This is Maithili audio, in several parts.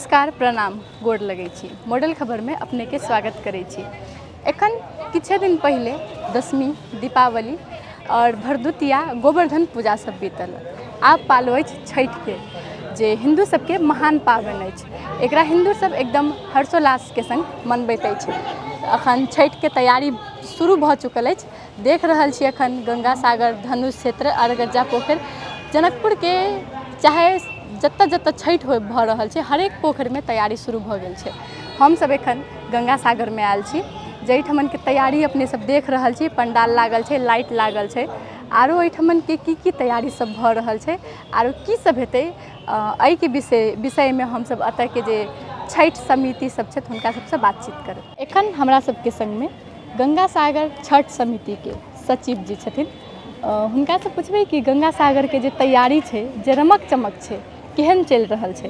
नमस्कार, प्रणाम, गोर लगै छी। मॉडल खबरमे अपनेके स्वागत करै छी। एखन किछे दिन पहिले दशमी, दीपावली आओर भरदुतिया, गोवर्धन पूजा सब बीतल। आब पालो अछि छठिके, जे हिन्दू सबके महान पाबनि अछि। एकरा हिन्दू सब एकदम हर्षोल्लासके सङ्ग मनबैत अछि। एखन छठिके तैयारी शुरू भऽ चुकल अछि। देख रहल छी एखन गंगा सागर, धनुष क्षेत्र, अरगज्जा पोखरि, जनकपुरके चाहे जतऽ जतऽ छठि होइ भऽ रहल छै, हरेक पोखरिमे तैयारी शुरू भऽ गेल छै। हमसब एखन गंगा सागरमे आयल छी, जाहिठमनके तैयारी अपने सब देख रहल छी। पंडाल लागल छै, लाइट लागल छै, आरो एहिठमनके की की तैयारी सब भऽ रहल छै, आरो की सब हेतै, एहिके विषयमे हमसब एतऽके जे छठि समिति सब छथि, हुनका सबसँ बातचीत करब। एखन हमरा सबके सङ्गमे गंगा सागर छठि समितिके सचिव जी छथिन। हुनकासँ पुछबै कि गंगा सागरके जे तैयारी छै, जे रमक चमक छै, केहन चलि रहल छै।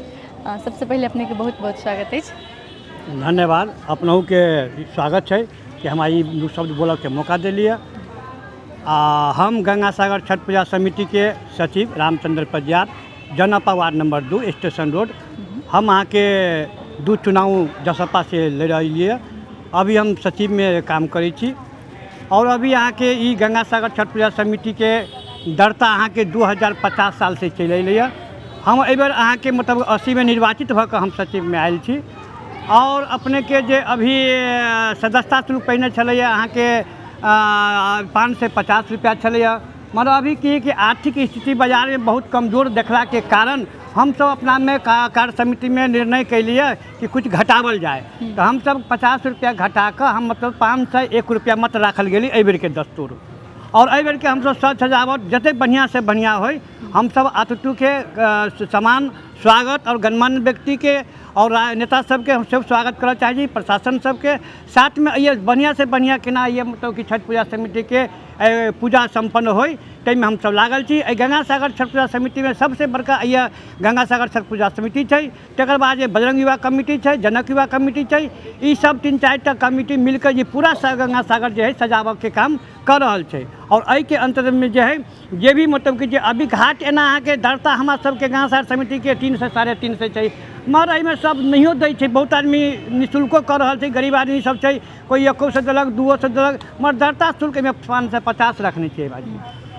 सबसँ पहिले अपनेके बहुत बहुत स्वागत अछि। धन्यवाद, अपनहुके स्वागत छै कि हमरा ई दू शब्द बोलऽके मौका देलियै। आ हम गंगा सागर छठ पूजा समितिके सचिव रामचंद्र पजियार, जनपा वार्ड नंबर 2, स्टेशन रोड। हम अहाँके 2 चुनाव जसपा से लड़ि रहलियै। अभी हम सचिवमे काम करै छी। आओर अभी अहाँके ई गंगा सागर छठ पूजा समितिके दर्ता अहाँके 2050 सालसँ चलि अयलैए। हम एहिबेर अहाँके मतलब 80मे निर्वाचित भऽ कऽ हम सचिवमे आयल छी। आओर अपनेके जे अभी सदस्यता शुल्क पहिने छलैए अहाँके 550 रुपैआ छलैए, मगर अभी की कि आर्थिक स्थिति बाजारमे बहुत कमजोर देखलाके कारण हमसभ अपनामे कार्य समितिमे निर्णय केलियै कि किछु घटावल जाय, तऽ हमसभ 50 रुपैआ घटा कऽ हम मतलब 501 रुपैआ मात्र राखल गेलै एहिबेरके दस्तूर। आओर एहिबेरके हमसभ सज सजावट जतेक बढ़िआँसँ बढ़िआँ होइ, हमसभ अतिथिके समान स्वागत आओर गणमान्य व्यक्तिके आओर नेता सबके हमसभ स्वागत करऽ चाहै छी, प्रशासन सबके साथमे अइए बढ़िआँसँ बढ़िआँ केना अइए मतलब कि छठि पूजा समितिके पूजा सम्पन्न होइ, ताहिमे हमसभ लागल छी। एहि गंगा सागर छठि पूजा समितिमे सबसँ बड़का अइए गंगा सागर छठि पूजा समिति छै, तकर बाद जे बजरंग युवा कमिटी छै, जनक युवा कमिटी छै, ई सब 3-4 टा कमिटी मिलके जे पूरा गंगा सागर जे है सजाबऽके काम कऽ रहल छै। आओर एहिके अन्तर्गतमे जे है जे भी मतलब कि जे अभी घाट एना अहाँके दर्ता हमरा सबके गंगा सागर समितिके 300 350 छै, मगर एहिमे सब नहियो दै छै, बहुत आदमी निःशुल्को कऽ रहल छै, गरीब आदमी सब छै, कोइ 100 देलक, 200 देलक, मगर दर्ता शुल्क एहिमे 550 रखने छियै आदमी,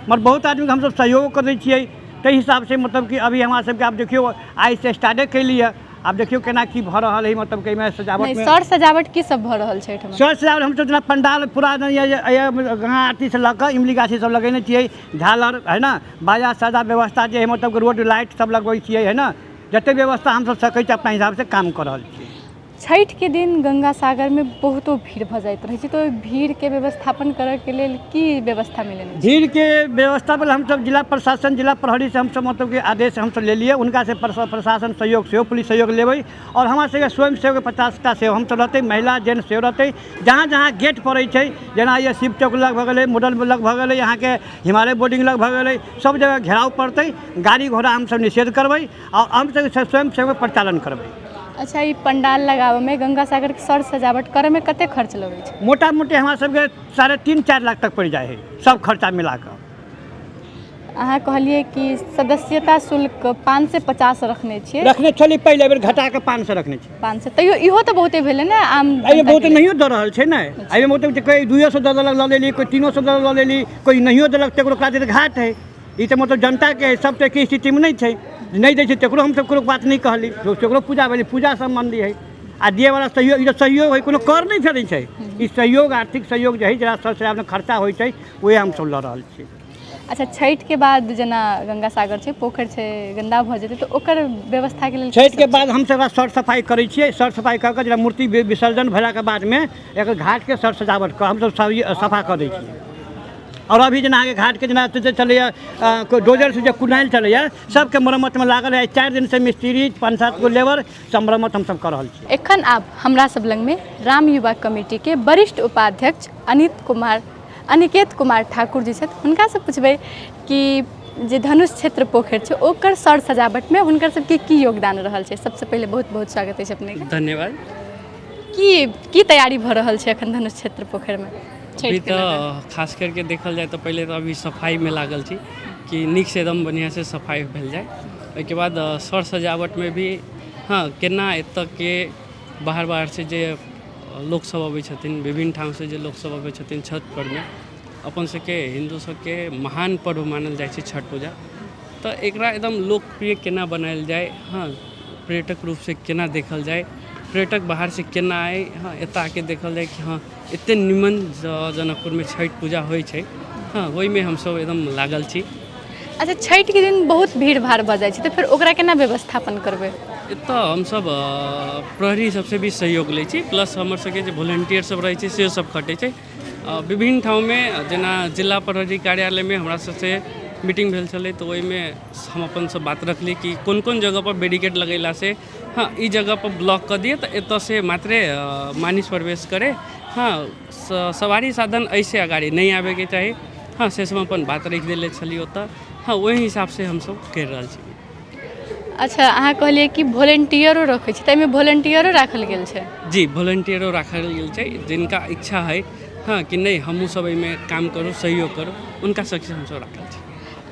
मगर बहुत आदमीके हमसब सहयोग कऽ दै छियै। ताहि हिसाबसँ मतलब कि अभी हमरा सबके आब देखियौ आइसँ स्टार्टे केलियै, आब देखियौ केना की भऽ रहल है, मतलब कि एहिमे सजावटमे सर सजावट की सब भऽ रहल छै एहिठाम? सर सजावट हमसब जेना पंडाल पूरा गंगा आरतीसँ लऽ कऽ इमली गाछी सब लगेने छियै, झालर है ने, बाजा साजा व्यवस्था जे है मतलब रोड लाइट सब लगबै छियै है ने, जते व्यवस्था हमसब सकै छी अपना हिसाबसँ काम कऽ रहल छियै। छठिके दिन गंगा सागरमे बहुतो भीड़ भऽ जाइत रहै छै, तऽ ओहि भीड़के व्यवस्थापन करऽके लेल की व्यवस्था मिलेने छै? भीड़के व्यवस्था पर हमसब जिला प्रशासन, जिला प्रहरीसँ हमसब मतलब कि आदेश हमसब लेलियै, हुनकासँ प्रशासन सहयोग सेहो, पुलिस सहयोग लेबै। आओर हमरा सबके स्वयं सेवक 50 टा सेहो हमसब रहतै, महिला जेंट्स सेहो रहतै। जहाँ जहाँ गेट पड़ै छै, जेना ये शिव चौक लग भऽ गेलै, मॉडल लग भऽ गेलै, अहाँके हिमालय बोर्डिंग लग भऽ गेलै, सब जगह घेराव पड़तै, गाड़ी घोड़ा हमसब निषेध करबै आओर हमसब स्वयं सेवक परिचालन करबै। अच्छा, ई पंडाल लगाबऽमे, गंगा सागरके सर सजावट करऽमे कते खर्च लगै छै? मोटा मोटी हमरा सबके 3.5-4 लाख तक पड़ि जाइ है सब खर्चा मिला कऽ। अहाँ कहलियै कि सदस्यता शुल्क 550 रखने छियै? रखने छलियै पहिले, बेर घटा कऽ 500 रखने छियै। 500, तैयो इहो तऽ बहुते भेलै ने आम एहिमे बहुत नहियो दऽ रहल छै ने, एहिमे मतलब कोइ 200 दऽ देलक लऽ लेली, कोइ 300 दऽ लऽ लेली, कोइ नहियो देलक तकरो काज घाट है। ई तऽ मतलब जनताके है, सब तऽ एके स्थितिमे नहि छै, नहि दै छै तकरो हमसब कोनो बात नहि कहली, तकरो पूजा भेलै, पूजा सम्बन्धी है आ दियैवला सहयोग, ई तऽ सहयोग है, कोनो कर नहि फेरै छै, ई सहयोग आर्थिक सहयोग जे है जेना सर खर्चा होइ छै उएह हमसब लऽ रहल छी। अच्छा, छठिके बाद जेना गंगा सागर छै, पोखरि छै, गन्दा भऽ जेतै तऽ ओकर व्यवस्थाके लेल? छठिके बाद हमसब एकरा सर सफाइ करै छियै, सर सफाइ कऽ कऽ जेना मूर्ति विसर्जन भेलाके बादमे एकर घाटके सर सजावट कऽ हमसब सफा कऽ दै छियै। आओर अभी जेना अहाँके घाटके जेना जे चलैए डोजरसँ जे कुदालि चलैए सबके मरम्मतमे लागल है, 4 दिनसँ मिस्त्री 5-7 गो लेबर सब मरम्मत हमसब कऽ रहल छी। एखन आब हमरा सब लगमे राम युवा कमिटीके वरिष्ठ उपाध्यक्ष अनिकेत कुमार ठाकुर जी छथि। हुनकासँ पुछबै कि जे धनुष क्षेत्र पोखरि छै ओकर सर सजावटमे हुनकर सबके की योगदान रहल छै। सबसँ पहिले बहुत बहुत स्वागत अछि अपनेके। धन्यवाद। की की तैयारी भऽ रहल छै एखन धनुष क्षेत्र पोखरिमे? अभी तऽ खास करके देखल जाय तऽ पहिले तऽ अभी सफाइमे लागल छी कि नीकसँ एकदम बढ़िआँसँ सफाइ भेल जाय, ओहिके बाद सर सजावटमे भी हँ केना एतऽके बाहर बाहरसँ जे लोकसब अबै छथिन, विभिन्न ठामसँ जे लोकसब अबै छथिन छठि पर्वमे, अपन सबके हिन्दू सबके महान पर्व मानल जाइ छै छठि पूजा, तऽ एकरा एकदम लोकप्रिय केना बनायल जाय, हँ पर्यटक रूपसँ केना देखल जाय, पर्यटक बाहरसँ केना आय, हँ एतऽ आके देखल जाय कि हँ एते निमन जनकपुरमे छठि पूजा होइ छै। हँ ओहिमे हमसब एकदम लागल छी। अच्छा, छठिके दिन बहुत भीड़ भाड़ भऽ जाइ छै, तऽ फेर ओकरा केना व्यवस्थापन करबै? एतऽ हमसब प्रहरी सबसँ भी सहयोग लै छी, प्लस हमर सबके जे वोलेंटियर सब रहै छै से सब खटै छै विभिन्न ठाममे। जेना जिला प्रहरी कार्यालयमे हमरा सबसँ मीटिंग भेल छलै, तऽ ओहिमे हम अपन सब बात रखली कि कोन कोन जगहपर बैरिकेड लगेलासँ, हँ ई जगहपर ब्लॉक कऽ दिअ तऽ एतऽसँ मात्रे मानिस प्रवेश करै, हँ सवारी साधन एहिसँ अगाड़ी नहि आबैके चाही। हँ से सब अपन बात राखि देले छलियै ओतऽ। हँ ओहि हिसाबसँ हमसब करि रहल छी। अच्छा, अहाँ कहलियै कि वोलेंटियरो रखै छी, तऽ एहिमे वोलेंटियरो राखल गेल छै? जी, वोलेंटियरो राखल गेल छै। जिनका इच्छा हइ, हँ कि नहि हमहूँ सब एहिमे काम करू, सहयोग करू, हुनका सबके हमसब राखल छी।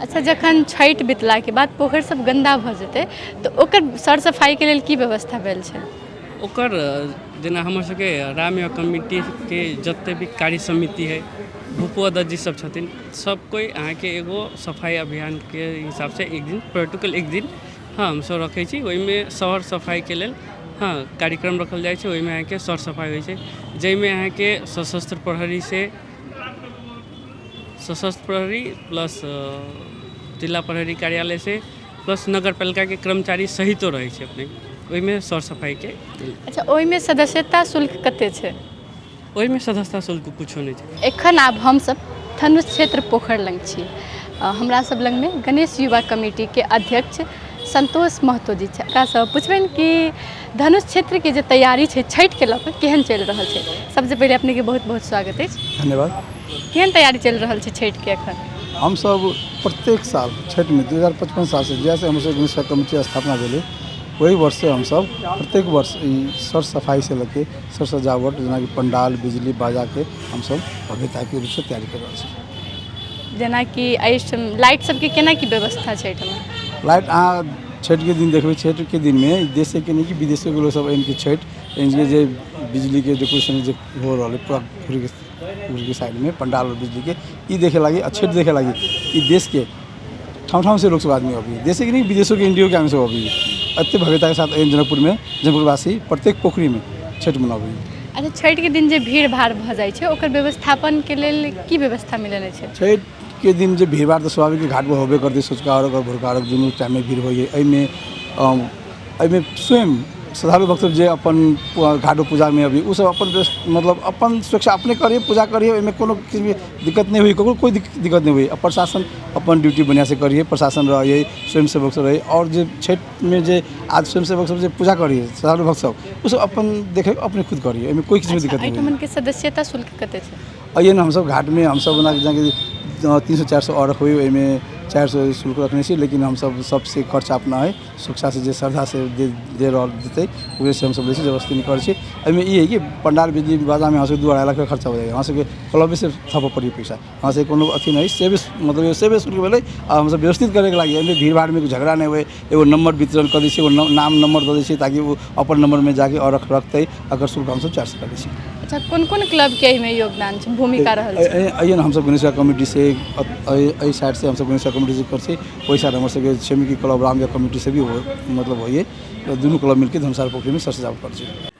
अच्छा, जखन छठि बितलाके बाद पोखरि सब गन्दा भऽ जेतै तऽ ओकर सर सफाइके लेल की व्यवस्था भेल छै? ओकर जेना हमर सबके राम कमिटीके जते भी कार्य समिति है, भूपो दत्त जी सब छथिन, सब कोइ अहाँके एगो सफाइ अभियानके हिसाबसँ एक दिन पर्टिकुलर एक दिन हँ हमसब रखै छी। ओहिमे सर सफाइके लेल हँ कार्यक्रम रखल जाइ छै। ओहिमे अहाँके सर सफाइ होइ छै, जाहिमे अहाँके सशस्त्र प्रहरीसँ सशस्त्र प्रहरी प्लस जिला प्रहरी कार्यालयसँ प्लस नगरपालिकाके कर्मचारी सहितो रहै छै अपने ओहिमे सर सफाइके। अच्छा, ओहिमे सदस्यता शुल्क कते छै? ओहिमे सदस्यता शुल्क कुछो नहि छै। एखन आब हमसब धनुष क्षेत्र पोखरि लग छी। हमरा सब लगमे गणेश युवा कमिटीके अध्यक्ष संतोष महतो जी छै। हुनकासँ पुछबनि कि धनुष क्षेत्रके जे तैयारी छै छठिके लऽ कऽ केहन चलि रहल छै। सबसँ पहिले अपनेके बहुत बहुत स्वागत अछि। धन्यवाद। केहन तैयारी चलि रहल छै छठिके एखन? हमसब प्रत्येक साल छठिमे 2055 सालसँ जहियासँ हमसब गणेश कमिटी स्थापना भेलै ओहि वर्षसँ हमसब प्रत्येक वर्ष ई सर सफाइसँ लऽ के सर सजावट जेनाकि पंडाल बिजली बाजाके हमसब भव्यताके रूपसँ तैयारी कर रहल छी। जेनाकि एहि लाइट सबके केना की व्यवस्था छै एहिठाम? लाइट अहाँ छठिके दिन देखबै, छठिके दिनमे देशेके नहि कि विदेशोके लोक सब आनिके छठि आनिके जे बिजलीके डेकोरेशन जे हो रहल है पूरा पोखरिके साइडमे पंडाल और बिजलीके ई देखे लागी आ छठि देखे लागी ई देशके ठाम ठामसँ लोक सब आदमी अबैए, देशेके नहि विदेशोके इंडियोके आदमी सब अबैए। एते भव्यताके साथ जनकपुरमे जनकपुरवासी प्रत्येक पोखरिमे छठि मनाबैए। अच्छा, छठिके दिन जे भीड़ भाड़ भऽ जाइ छै ओकर व्यवस्थापनके लेल की व्यवस्था मिलल छै? छठिके दिन जे भीड़ भाड़ तऽ स्वाभाविक घाटपर होबे करतै, सँझुका अर्घ आओर भोरका अर्घ दुनू टाइममे भीड़ होइए। एहिमे स्वयं श्रद्धालु भक्त जे अपन घाट पूजामे अभी ओ सब अपन मतलब अपन सुरक्षा अपने करिए, पूजा करिए, ओहिमे कोनो किसी दिक्कत नहि हुई, ककरो कोई दिक्कत नहीं हुई। प्रशासन अपन ड्यूटी बढ़िआँ से करिए, प्रशासन रहिए, स्वयंसेवक सब रहिए, और जे छठिमे जे आज स्वयंसेवक सब जे पूजा करिए श्रद्धालु भक्त सब ओ सब अपन देखे अपने खुद करिए, ओहिमे कोई किसी दिक्कत नहीं हुई। एहिठामके सदस्यता शुल्क कते छै? अइए ने हमसब घाटमे हमसब ओना जेनाकि 300-400 अर्घ होइ ओहिमे 400 शुल्क रखने छी, लेकिन हमसब सबसे खर्चा अपना है स्वेच्छा से जे श्रद्धा से दे रहल देतै ओहिसँ हमसब लै छी, जबरदस्ती नहि करै छी। एहिमे ई है कि पंडाल बिजली बाजामे हमरा सबके 2-2.5 लाख रुपया खर्चा हो जाइए, हमरा सबके क्लबेसँ थपऽ पड़ैए पैसा, हमरा सबके कोनो अथी नहि, सेवे मतलब सेवे शुल्क भेलै। आ हमसब व्यवस्थित करैके लागि एहिमे भीड़ भाड़मे झगड़ा नहि होइ, एगो नम्बर वितरण कऽ दै छियै, एगो नाम नम्बर दऽ दै छियै ताकि ओ अपन नम्बरमे जाके अर्घ रखतै। अगर शुल्क हमसब 400 करै छी। अच्छा, कोन कोन क्लबके एहिमे योगदान छै, भूमिका रहल छै? अइए ने हमसब गणेश कमिटी से एहि साइड से हमसब गणेश कमिटी से करै छी, ओहि साइड हमर सबके सेमिकी क्लब रामदेव कमिटी से भी हो मतलब होइए, दुनू क्लब मिलके धनुषार पोखरिमे सर सजावट करै छी।